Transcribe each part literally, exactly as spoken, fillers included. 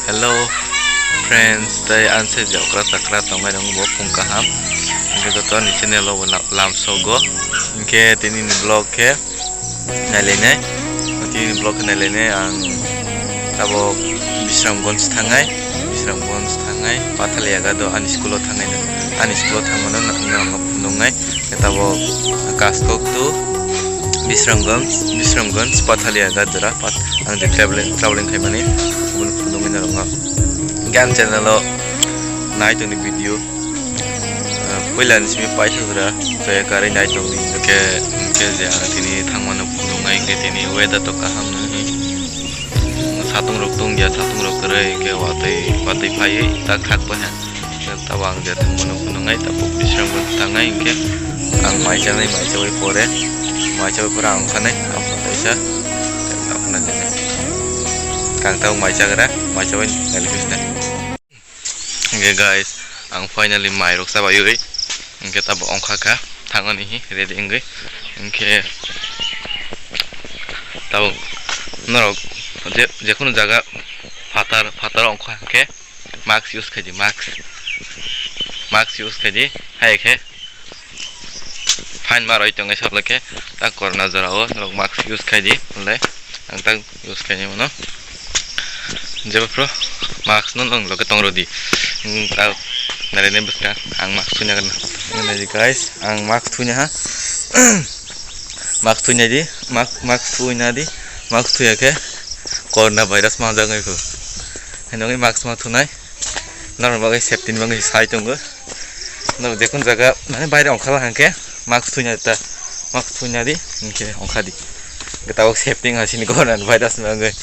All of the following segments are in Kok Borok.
Hello friends, tei ang se jokra chakra tongnai rok bo phung kaham. Hingke joto ni channel o bo la-, lamsogo. Hingke tini ni vlog khe nailainai. Tini ni vlog khe nailainai ang abo Bisramganj thangnai. Bisramganj thangnai. Pathaliaga do ani school o thangnai. Ani school o thangmano na-, na-, nungnai. Tabok Kaskok to Bisramganj, Bisramganj, Pathalia Gajra, Pat-, ang je traveling, traveling khaimani, aboni phunugwi narwkno. Hingke ang channel o nai tongni video, ah, puila ni simi paisa jora, chaya karwi nai tongdi, hingke, hingke je ang tini thangmano phunuknai, hingke tini weather to kaham nungni. Satung rok tongya, satung rok kwrwi, hingke watwi, watwi phaiwi tak thak paha. Tabok ang je thangmano phunuknai, tabok Bisramganj thangnai hingke ang mai chanai, mai chawi pore, mai chawi pore ang ongkhanai, apna kaisa, apna jene. Kang tabok mai chagra, mai chawi nali bisna. Hingke guys, ang finally mai rok chabai ui, hingke tabok ongkha kha, thangmani hi ready wngwi, hingke tabok norok je, jekunu jaga phatar, phatar ongkha hingke, Mask use khaidi, mask. Mask use khaidi, hai khe. Fine ma roi tongo salo khe, ta corona jora o, norok mask use khaidi, le ang ta use khaini mano. Jebo pro mask no nong loke tong rodi. Hmm, ta nare ne bwskang, ang mask thuina gana. Nai guys, ang mask thuina ha. Mask thuina di, mask, mask thuina di, mask thuya khe corona virus ma jagoi kho. Hwnwi mask ma thunai. Norok bagwi safety ni bagwi sai tongo. Norok jekun jaga mane baire ongkha la hwnkhe mask thuina ta, mask thuina di hwnkhe ongkha di. Tabok safety wngha sini corona virus ni bagwi.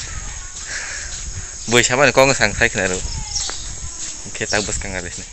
Bui samani kok wng sang thai khna rw. Hwnkhe tak bwskang ari sini.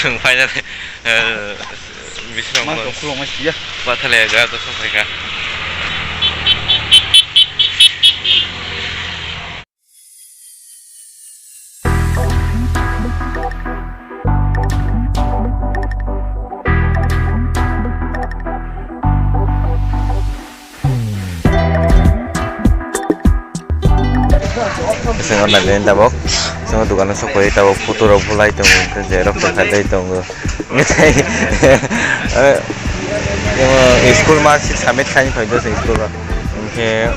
Chwng final, eh, Bisramganj. Pathaliaga to sokphaikha. Sengor nai tabok, sengor dukano sokoi tabok, photo rok bulai tongo, xerox rok khailai tongo. School mark sheet submit khaini phaikhe school o. Hwnkhe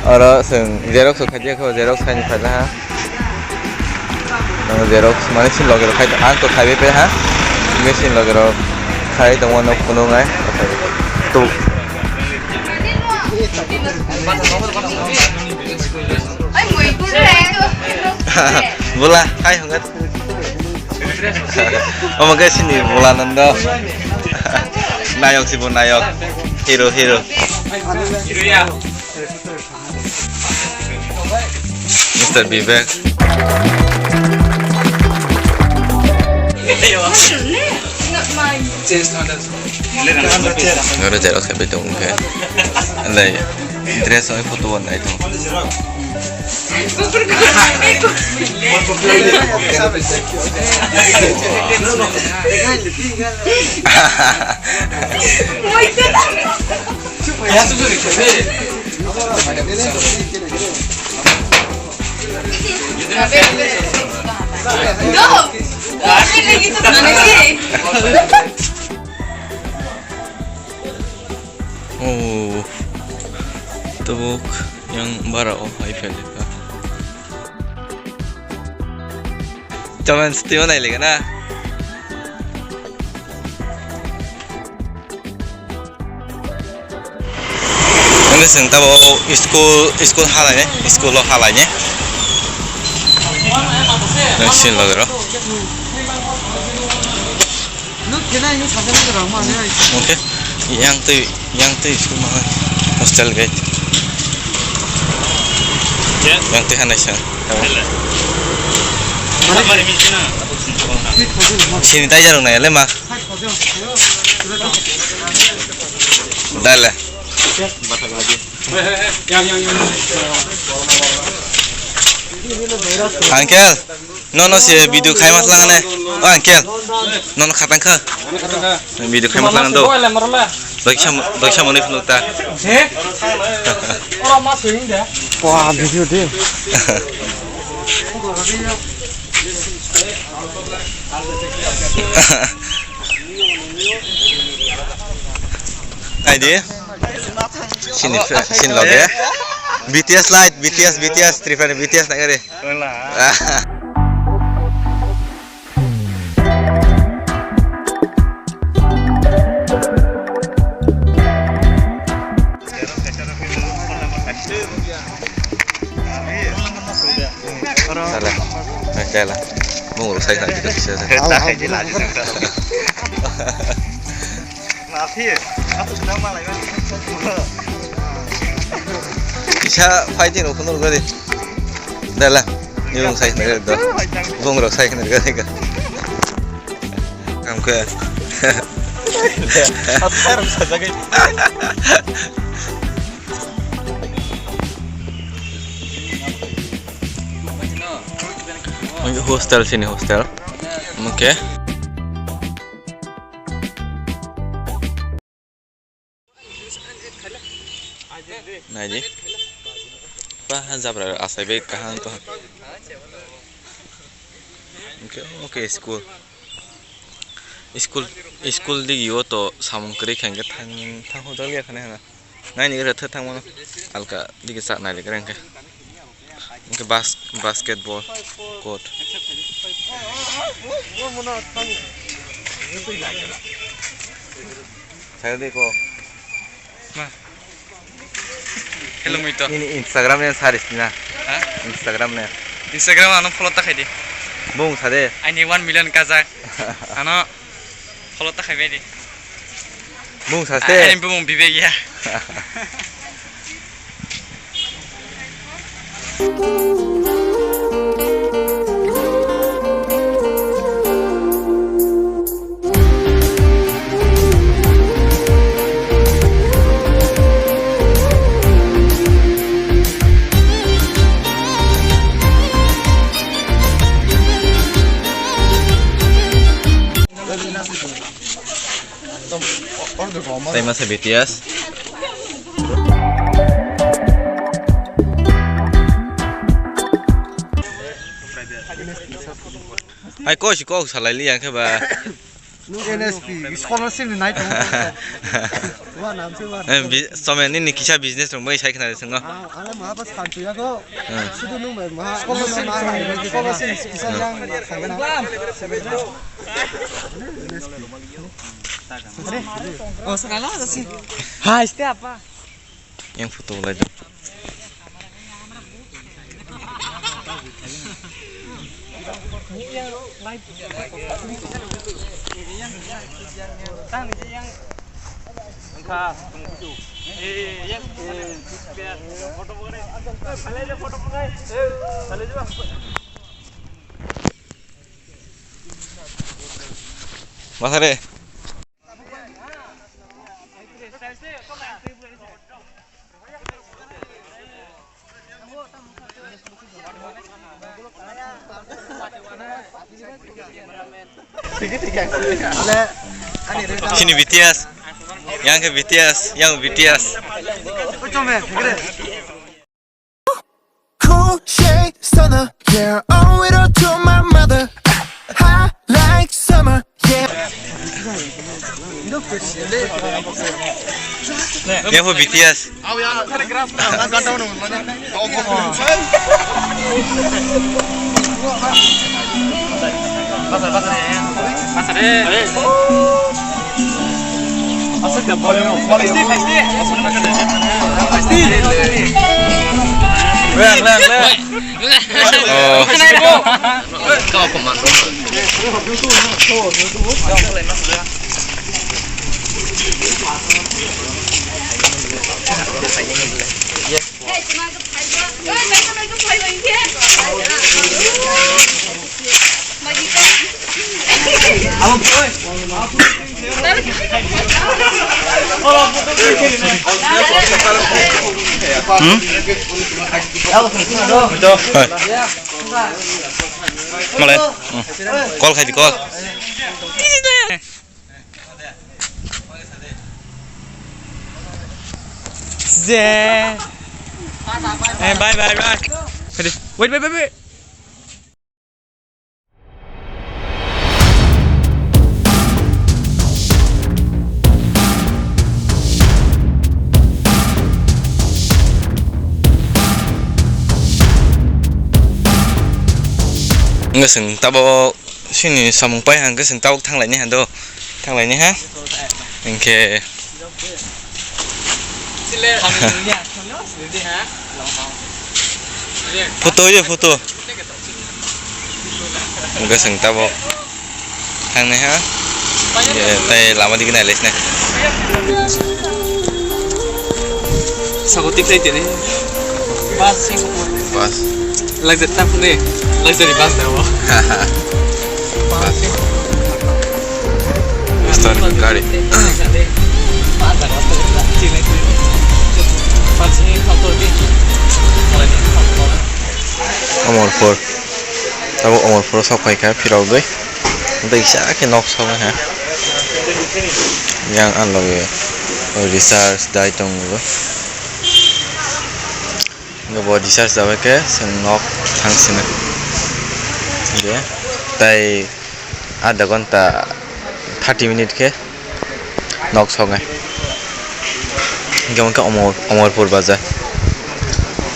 oro chwng xerox rok khaidi, xerox khaini phaikha. Ang xerox mane chini loge rok khai, ang to khaibai pe ha. Machine loge rok khai tongma no phunuknai. Tu. Bula, khai hwnga. Omo khe chini Bula Nando. Nayok si bo nayok. Hero, hero. Mister Vivek. Oro xerox khe tongo khe. Lai dress oi photo bo nai tongo. Oh, tabuk yang bara o hai phailika. Chaman stio nai lega na. Wngkhe chwng tabuk school, school halai nai, school o halai nai. Nang sin logero. Oke, yang twi, yang twi school ma hostel gate. Yang twi hanai sa. Sanitizer rok nai le ma. Dale. Uncle, no, no, si video khai mas langane. O, uncle, no, no, khatang kha. Video khai mas langane do. Doksa, doksa mani phunuk ta. Wah, video de. Ai di. Sini, sini loge. B T S light, B T S, B T S, Tripura ni B T S nai kari. Sala. Sala. Mung rok sai sai kisa. Kisa fighting rok kunur gari. Dala. Ni mung sai sai do. Mung rok sai sai gari ka. Kam ke. Atar sajagai. Hostel sini hostel. Oke. Naidi. Pa jabra asai be kaham to. Oke, oke, school. School, school digi o to samung kwrwi kha hwnkhe thang, thang hojak liya khani hana. Naini oro thwk thangmano alka digi chak nai ligra hwnkhe. Hwnkhe bas-, basketball court. Sai de ko. Ma. Hello, Muito. Nini Instagram ni saris na. Ha? Instagram ni. Instagram ano follow ta khaidi. Bung sa de. Aini one million kajak. Ano follow ta khai baidi. Bung sa de. Aini bung Bibek ya. Tei masa B T S. Hai kok si kok salai liya khe ba. Nung N S P, scholarship ni nai tongo. Wa nam se wa. Eh, bi-, somen nini kisa business rong bai sai khna de swngo. Ah, ale maha ba san tuya ko. Hmm. Sudu nung bai maha. Scholarship, scholarship kisa yang thangna. Oh, sakala kasi. Hai, ste apa? Yang photo lai dong. Masare. Sini B T S. Yang ke B T S, yang B T S. Cool shade stunner, yeah, owe it all to my mother. Hot like summer, yeah. Yang ke B T S. Hmm? Malai. Hmm. Call khai di, call. Je. Eh, bye, bye, bye. Wait, wait, wait, wait. Wngkha chwng tabok sini samung pai hwnkhe chwng tabok thanglaini hwnkhe thanglaini ha. Hinkhe photo ye photo. Wngkha chwng tabok thangnai ha. Ye, tei lama dige nai laisne. Sago tik tai tene. Bus. Bus. Luxury ta phone. Luxury bus da bo. Bus. Restaurant gari. Amarpur. Tabuk Amarpur o sok phaikha phirogwi. Tei kisa khe nok sogwi ha. Yang ang loge recharge dai tongo. Bo recharge dabai khe chwng nok thang sini. Tei adha ghonta thirty minute khe nok soknai. Hinkhe omo khe Omor-, Omorpur bazar.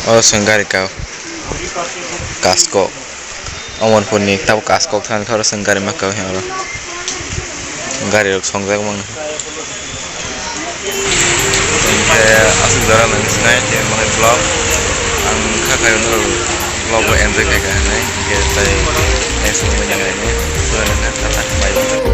Oro chwng gari kao. Kasko. Omorpurni tabuk kasko thang khe oro chwng gari ma kao oro. Gari rok songjak mano. Hinkhe aswk jora nang sinai tei mani vlog. Ang kha khaio norok vlog bo enjoy khaikha hinwi. Hinkhe tei next vlog nang lainai. Tata bye bye.